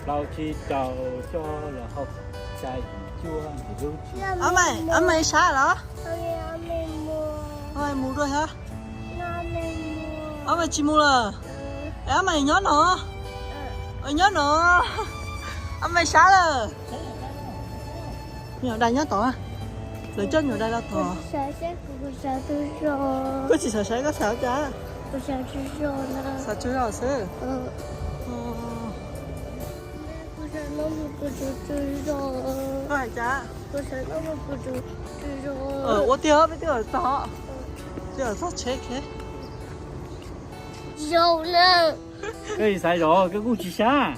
Plaub tsib rau coj los hau, xya yim cuaj ntxim hlub tsis. Ob me, ob me sab los? Ob me mus dua yog? Ob me tsis mus lawm. Es ob me nyob no. Nyob no. Ob me sab lawm. Nyuam dais nyob tod. Lawv coj nyuam dais los tod. Koj tsis xav saib, koj xav cas? Xav tsaug zog xwb. Koj hais cas? Ua tiag, peb twb txog, twb txog tsheb kiag. Koj xav zov, koj kuj tsis sab.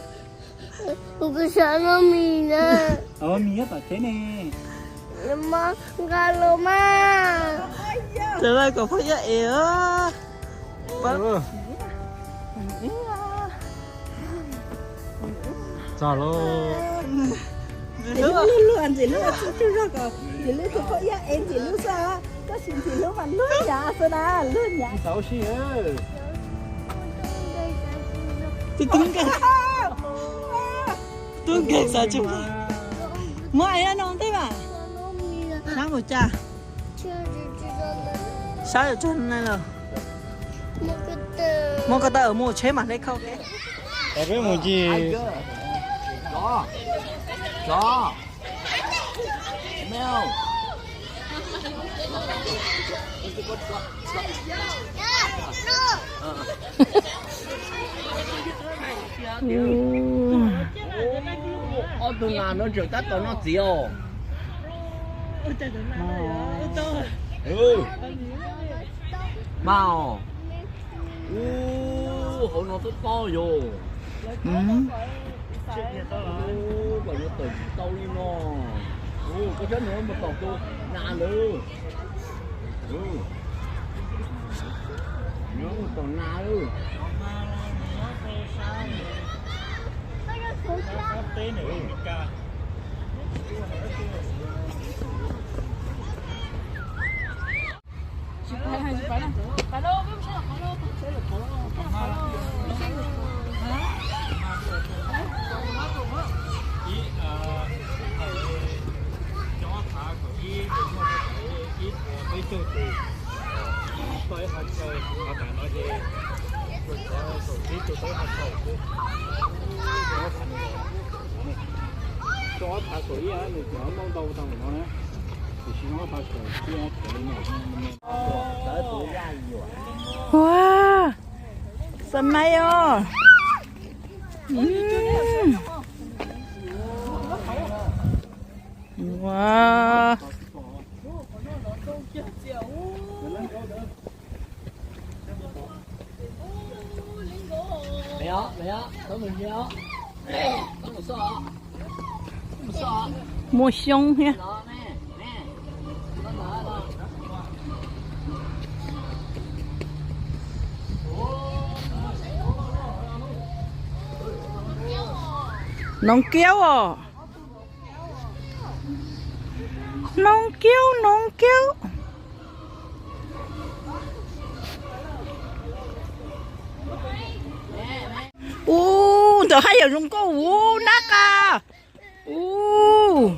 Kuv sab lub mis na. Mis nyob tom tsheb ne. Nqa los mas. Txawm lawv kom phob iab es. Txog lauj. Ntxim hlub, luag ntxim hlub tsis tsaug zog kom ntxim hlub tus phob iab es ntxim hlub xwb. Tab sis ntxim hlub mas luag nyav xwb na, luag nyav. Tub nkeeg, tub nkeeg xav tsaug. Muab es no ntej mas. Sab npaum cas? Sab yuav tsaug na los. Muab ko taw mus tsheb mam li khau. Peb mus ci. Ob tug nas no tseem tab tom noj txiv os. Mas os. Ub, hauv no tob tob yog. Ub, kom yuav tawm tsis tau li no. Ub, koj saib nws mus tom tus nas lawm. Nws mus tom nas lawm. Ib, cov ob phav kaum ib, ib puas peb caug tus, tau ib qho chaw, ho tas no ces kaum tsib tus tau ib qho chaw xwb. Cov ob phav kaum ib nws cov npauj ntau tau ntawm no na, tiam sis ob phav kaum tsib ob phav li no. Ua, xa mai os. Ua. Muaj xyoob thiab. Noov kiaub os. Noov kiaub, noov kiaub. Ub, ntawd haj yam zoo nkauj ub nab qa. Ub.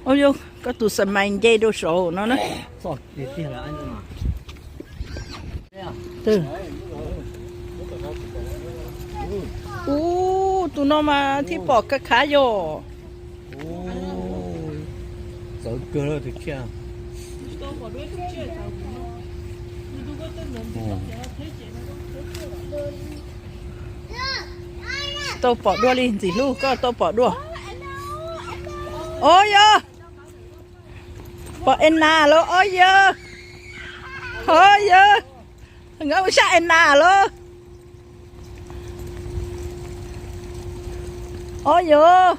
Ua, koj tus xa mais nce rau saud no na. Ub, tus no mas thiaj pom khav khav yom. Txawv kawg tus tsiaj. Tau pom dua li ntxim hlub, koj tau pom dua. Os yog, pom es nas lauj os yog. Os yog, nkawd ua sab es nas lauj. Os yog,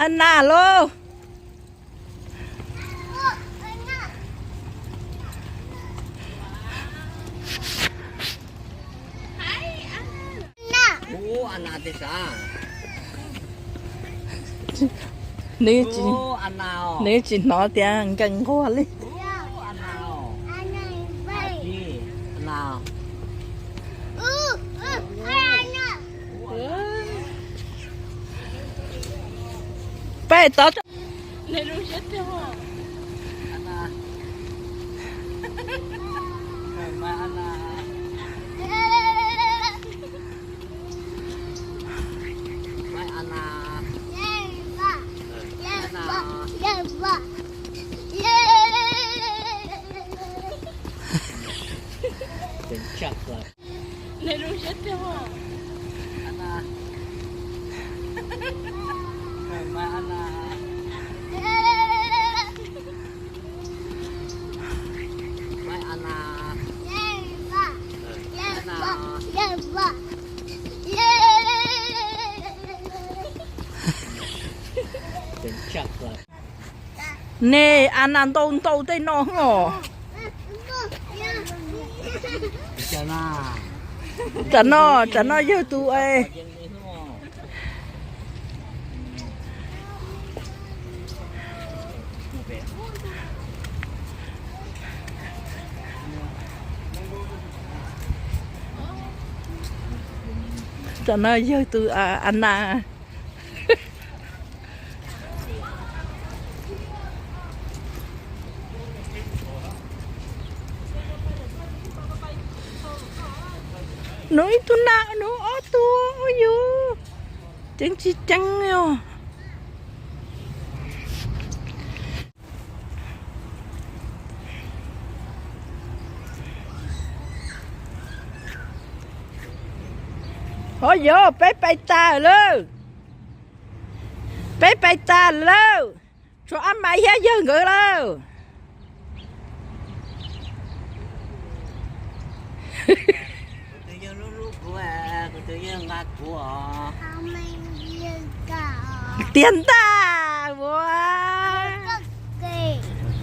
es nas lauj. Nws tsis hnov tias nkees nquag li. Tod. Nej a nas ntau ntau tej no os. Tam no, tam no yawg tus es Tam no yawg tus a nas. Nws ib tug nas, nws ob tug, ua yus ceev tsis ceev os. Ho yog peb pais tas lawm, peb pais tas lawm, tshuav Ab Maiv thiab yawg nkawd lawm. Tiag ntag. Ua,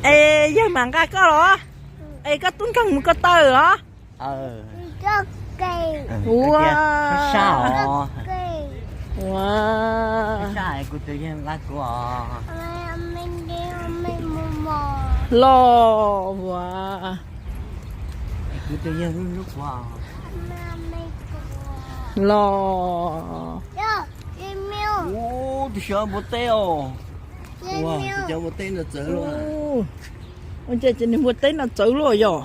es yawg mam nqa koj los? Es koj tub nkeeg mus ko taw los? Ua, ua, los ua. Los, tus xyov npua teb os. Tus xyov npua teb no txawv luaj. Ces nws npua teb no txawv luaj yog.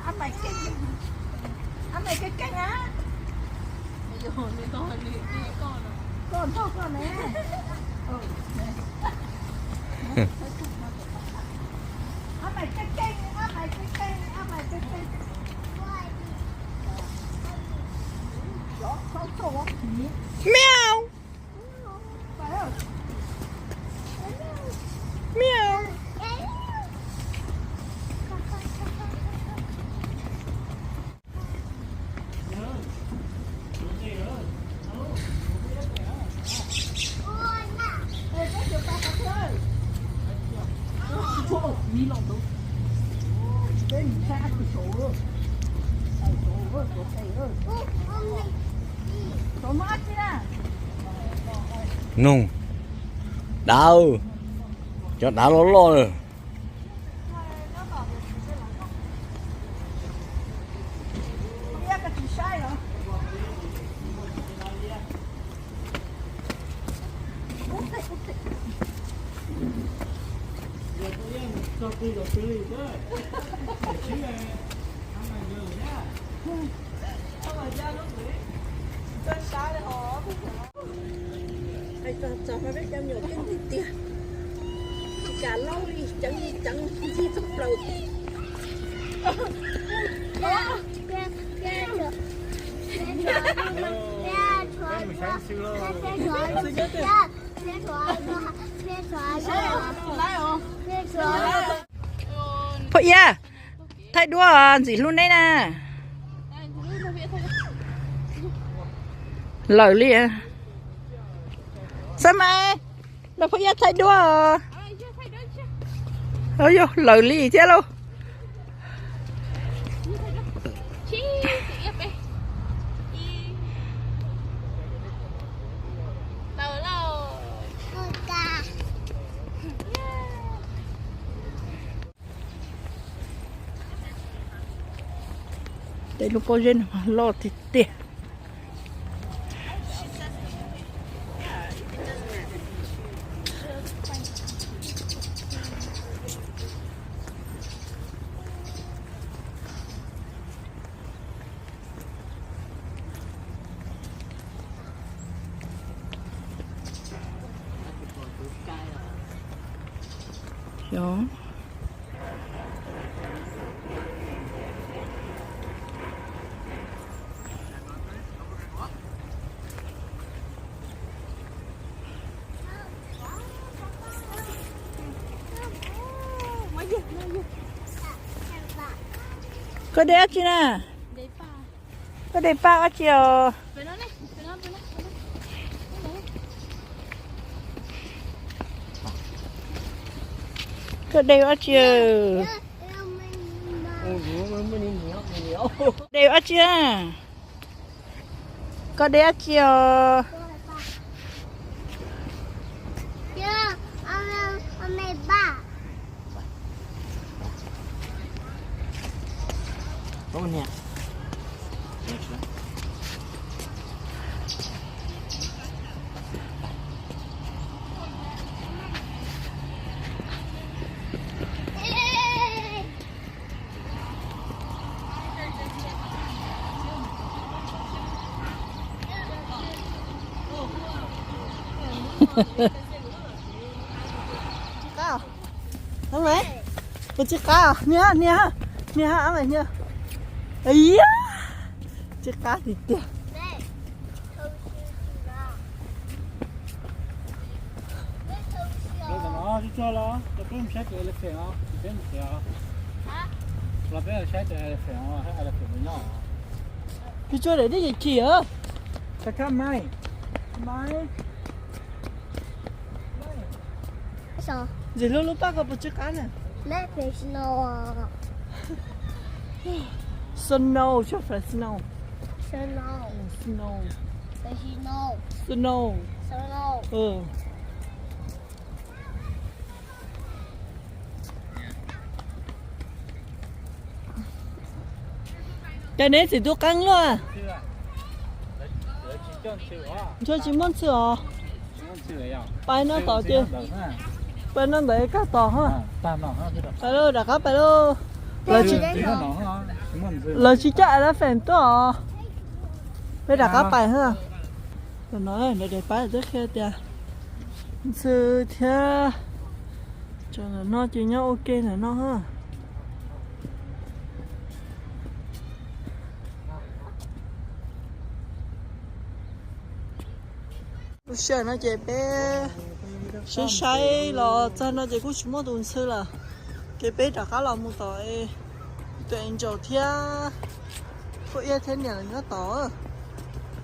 Ab Maiv keej, Ab Maiv keej keej na. Koj nrog koj ne. Ab Maiv keej keej, Ab Maiv keej keej, Ab Maiv keej keej. Meow. Meow. Noog, dav, cov dav loj loj lawm. Hais txog txog mas peb cov me nyuam keej tiag tiag, tsis kam laub li, ceev li ceev ntxig txog plaws. Phauj Iab, thaij duab ntxim hlub neb na. Lawm li. Xab Maiv, los phooj ywg thaij duab. Yog lawm li thiab lauj. Tej lub pob zeb no loj tiag tiag. Koj de dab tsi na? Koj de paj dab tsi os? Koj de dab tsi? De dab tsi? Koj de dab tsi os? Puas tsis qab? Nias, nias, nias, nias. Tsis qab tiag tiag. Peb tsuas daim dib kim. Ntxim hlub lub paj koj puas tsw qab na? Snow, snow, snow, snow. Cas neb txiv tub qeeb luaj? Ntshe tsis muaj ntxhw os. Pais no tom ces, pais no ntawd kaj tos ha. Pais lauj, rov qab pais lauj. Lawv tsis coj elephant tuaj os. Peb rov qab pais ha. Tam no lawv daim pab twb qhia tias ntxhw thiab tsoom ntawm no ces nyob ua ke ntawm no ha. Lub sij hawm no ces peb saib saib los txog no ces kuj tsis muaj tus ntxhw lawm, ces peb rov qab los mus tom tus angel thiab, kuj iab thiab niam lawv nyob tod,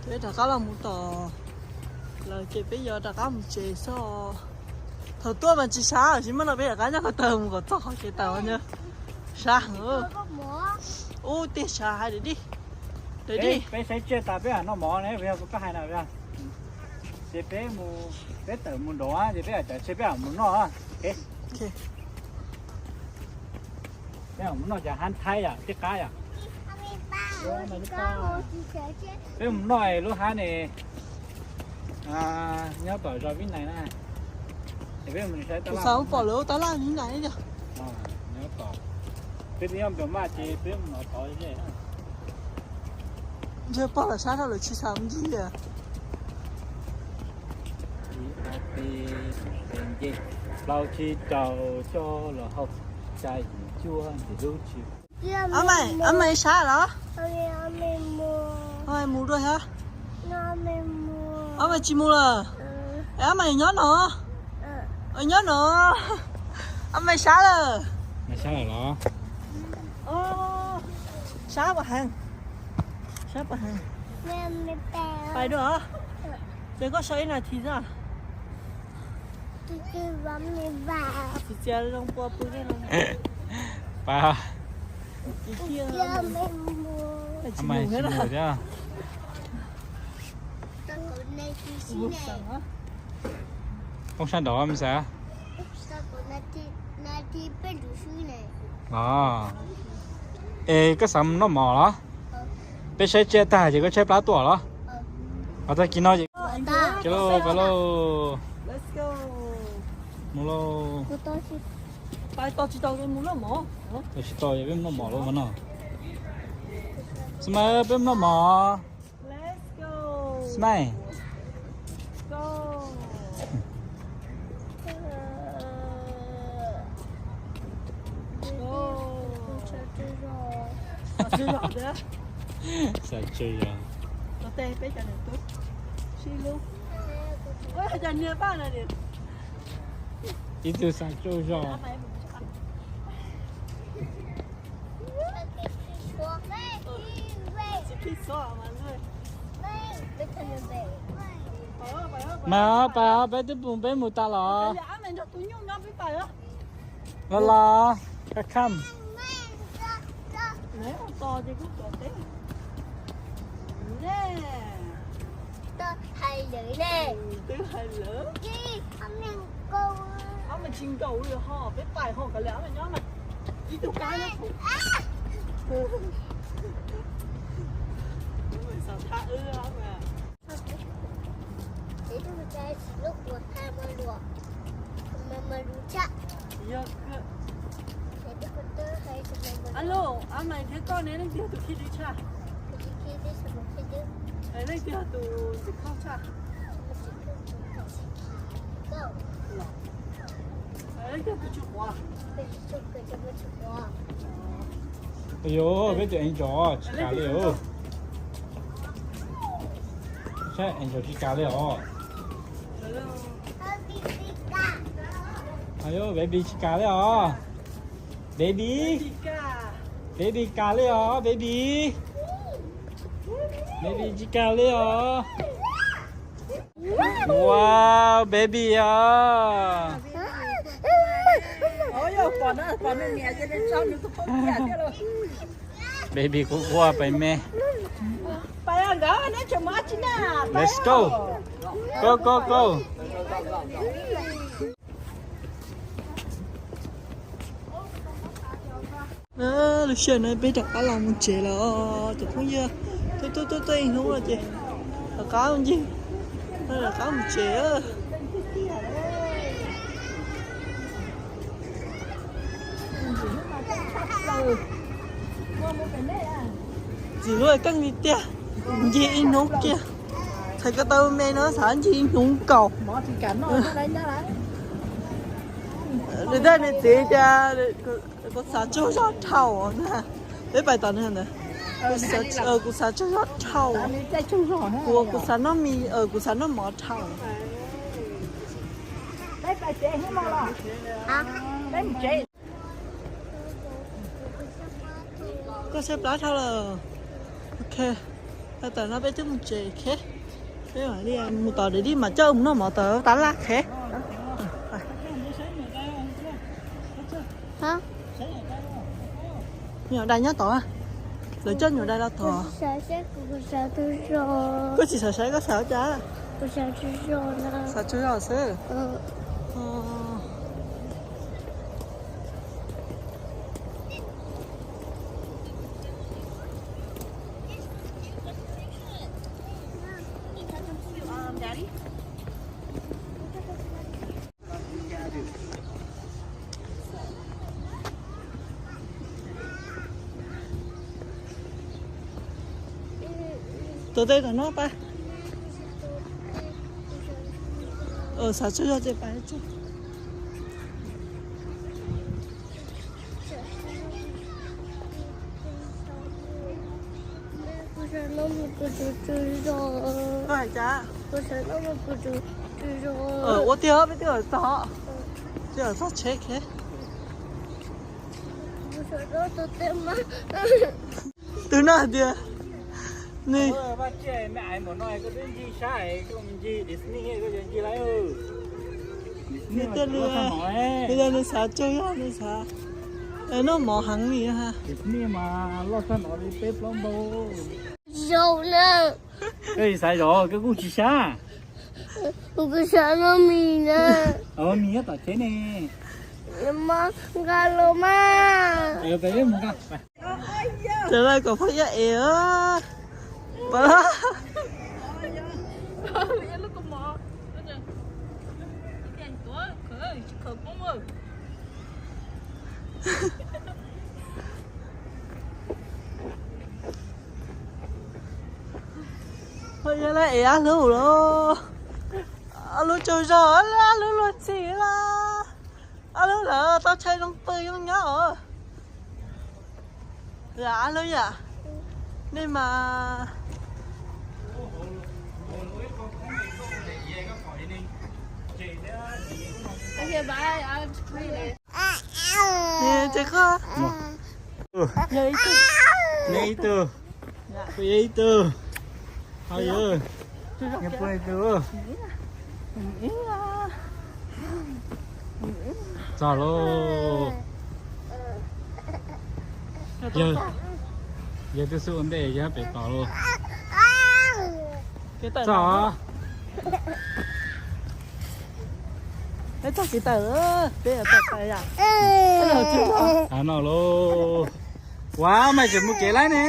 ces peb rov qab los mus tom lawv ces peb yuav rov qab mus tsev xwb. Thaum tuaj mas tsis sab, tsis muaj no peb rov qab nyob ko taw mus kom txog qhov kev tawm os. Sab heev. Ub, tiag sab hais dib dib. Peb saib tsiaj tas peb mam noj mov ne, yog koj hais na. Ces peb mus, peb tawm mus nraud ces peb cov tsiaj peb mam mus noj. Peb mam mus noj cov hab thaib yom, tib qab yom. Peb mus noj lub hab ne, nyob tom zos Vib Nais na. Kuv xav mus pom lawv tab laj Vib Nais tiag. Peb twb nyob Nplog mas ces peb mus nov tod. Ntshe pog los sab rau lawv tsis xav ncig li. Plaub tsib rau coj los hau, xya yim cuaj ntxim hlub tsis. Ob mais, ob mais sab los? Ob mais mus dua thiab. Ob mais tsis mus lawm. Es ob mais nyob no. Nyob no. Ob mais sab lawm. Sab puas heev? Sab puas heev? Pais dua, ces koj sau ib nas this xwb. Txiv txias zoo pua pw. Pais. Tsis mus thiab. Poob sab nraud me xav. Es koj xav mus noj mov los? Peb saib tsiaj tag ces koj tshaib plab tuaj los? Ho tag kis no ces pais lauj, pais lauj. Mus lauj. Tau tsis tau peb mus noj mov lauj no. Smile, peb mus noj mov. Smile. Xav tsawg zog. Ib tug xav tsawg zog. Mas pais, peb twb mus, peb mus tas los. Los los, koj kham. Twb hais lawm. Ob me tsis nkaus li ho, peb pais ho kav liam ob me nyob mas. Ib tug kab nyob pum. Xav thab wb os. Yog kawg. Alo, a Maiv thiab koj ne leej twg yog tus khib dwb tshaj? Leej twg yog tus ntxim khauj tshaj? Leej twg yog tus tsis quav? Yuav peb tus Angel tsis kam li os. Saib Angel tsis kam li os. Yuav baby tsis kam li os. Baby. Baby kam li os baby. Baby tsis kam li os. Wow, baby os. Baby kuv quaj pes me. Let's go. Go, go, go. Lub sij hawm no peb rov qab los mus tsev lawm cov phooj ywg. Tuaj tuaj tuaj tuaj ib hnub no ces rov qab ncig, rov qab mus tsev. Ntxim hlub keej li tiag, ncig ib hnub kiag. Txhais ko taw me no xav ncig ib hnub nkaus. Nws thiaj nws txiv tias kuv xav tsaug zog dhau na. Peb pais tom ntawd. Kuv xav tsaug zog dhau. Kuv, kuv xav noj mis, kuv xav noj mov dhau. Koj tshaib plab dhau lawm. Ok, tawm no peb twb mus tsev, ok. Peb mam li mus tom Dej Dib mas coj mus noj mov tom tab laj, ok. Nyuam dais nyob tod, lawv coj nyuam dais los tod. Koj tsis xav saib, koj xav ua cas? Xav tsaug zog xwb. Tuav tes tom no pab. Xav tsaug zog ces pab tsaug. Koj hais cas? Ua tiag, peb twb txog, twb txog tsheb. Tus no hais tias Nws, nws xav tsaug yog nws xav, noj mov heev li ha. Zaum na. Koj xav zaum, koj kuj tsis sab. Kuv sab noj mis na. Mis nyob tom tsheb ne. Nqa los mas. Cov lawv kom phooj ywg ev. Phooj ywg lawv ev ob lub los, ob lub tsaug zog, ob lub luag ntxhi los, ob lub lawv tau tshais zoo pw zoo nyob os. Lam ob lub yam, nej mas. Ces koj, neb ib tug, kuv yog ib tug, hau yog, neb pw ib tug. Txog lauj. Yawg, yawg twb xub ua ntej yawg pem tos lauj. Txog. Peb txog kev tawm, peb tawm yam. Av no lauj. Ua, maiv tseem mus kev laib ne.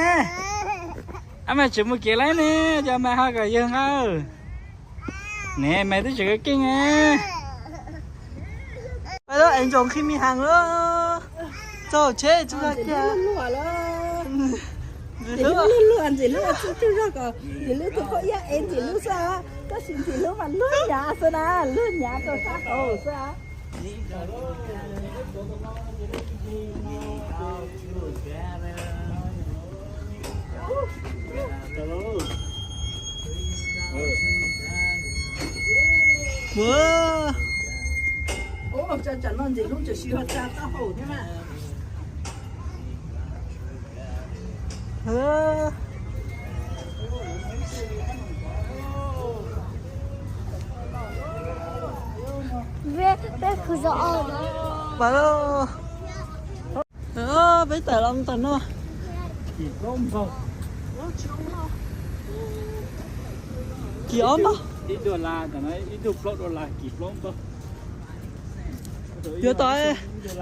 Ab, maiv tseem mus kev laib ne, cov maiv ho kom yawg nqa. Ne, maiv twb tseem keej. Peb lub ev ntsoom khi mi heev lawm. Txog tsheb tsis tau kiag. Ntxim hlub, ntxim hlub tsuj tsuj zog kom ntxim hlub tus phooj ywg ev ntxim hlub xwb, tab sis ntxim hlub mas luag nyav xwb na, luag nyav rau sab hauv xwb. Peb tawm los mus tom no. Kis ob npaug. Yuav tom,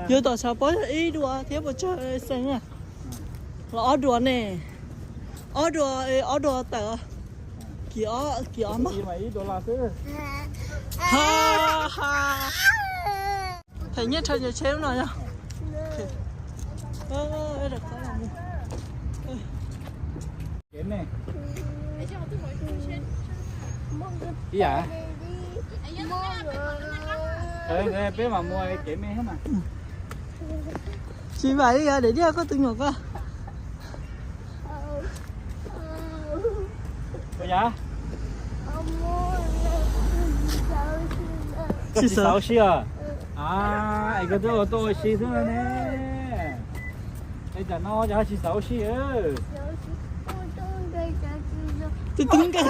yuav tom xav paub yog ib dua thiab puas tsawg xees na. Los ob dua ne. Ob dua, ob dua tawm. Kis ob, kis ob npaug. Phem nyiaj rhawv nyiaj tsheb lub no yog. Ib yam. Peb mam mus kev me thiab mas. Tsis vam li, daim diaj koj tus nyuam koj. Ua cas? Tsis xav ua si os. Es koj twb ua tuaj ua si xwb ne. Es tam no cas ho tsis xav ua si? Tub nkeeg,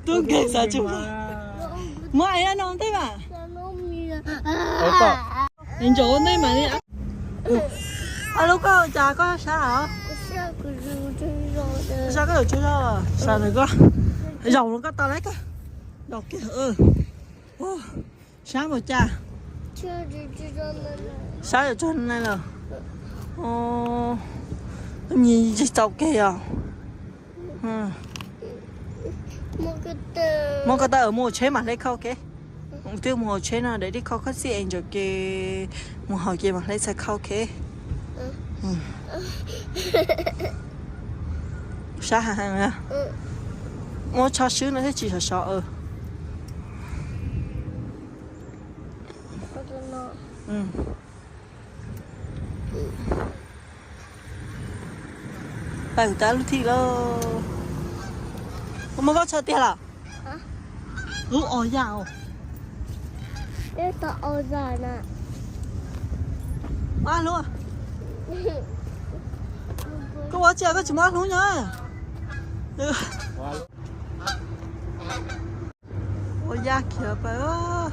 tub nkeeg xav tsis. Muab ev no ntej mas. Ntsaum ua ntej mas li. Ob lub koj cas koj sab os? Sab koj yuav tsaug zog, sab ntawm koj. Zaum no koj tau lawm koj. Zaum kiag. Sab npaum cas? Sab yuav tsaug na los. Nyi tsis txaus kev os. Muab ko taw, mus hauv tsheb mam hle khau kev. Twb mus hauv tsheb no, daim diaj khau koj xij es ntsaum kev, mus hauv ces mam hle txhais khau kev. Sab heev. Muab tsho swb no thiaj tsis sov sov. Tawm tas lub thij lauj. Koj muab koj tsho tiag los? Lub os yam os. Pab lub. Koj ua cas koj tsis muab hlub nyob? Ua yaj khiav pais.